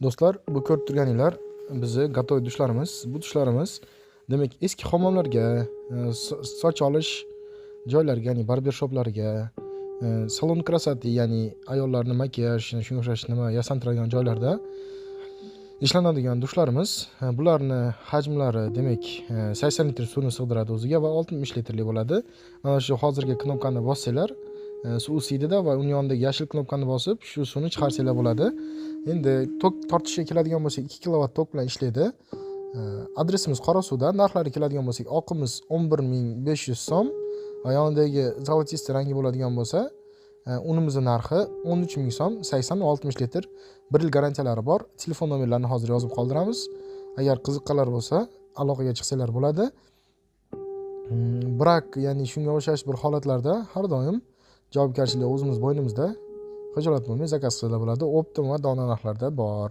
Do'stlar, bu ko'rib turganinglar bizni готовый dushlarimiz. Bu dushlarimiz demak eski hammomlarga, soch olish joylariga, ya'ni barbershoplarga, салон красоты, ya'ni ayollarni makiyaj, shunga o'xshash nima yasantiradigan joylarda ishlanadigan dushlarimiz. Bularni hajmlari demak 80 litr suvni sig'diradi o'ziga va 60 litrli bo'ladi. Mana shu hozirgi knopkani bossanglar, suv isiydida va uni yonidagi yashil knopkani bosib, shu suvni chiqarsanglar bo'ladi. Endi tok tortishga keladigan bo'lsak, 2 kilovat tok bilan ishlaydi. Adresimiz Qorasuvda. Narxlari keladigan bo'lsak, oqimiz 11 500 so'm va yonidagi золотистый rangi bo'ladigan bo'lsa, unimizni narxi 13 000 so'm, 80 va 60 litr, 1 yil garantiyalari bor. Telefon nomerlarini hozir yozib qoldiramiz. Agar qiziqqanlar bo'lsa, aloqaga chiqsanglar bo'ladi. Brak, ya'ni shunga o'xshash bir holatlarda har doim javobgarchilik o'zimiz bo'ynimizda. Xijolat bo'lmay zakaz qilsanglar bo'ladi. Оптом va dona narxlarda bor.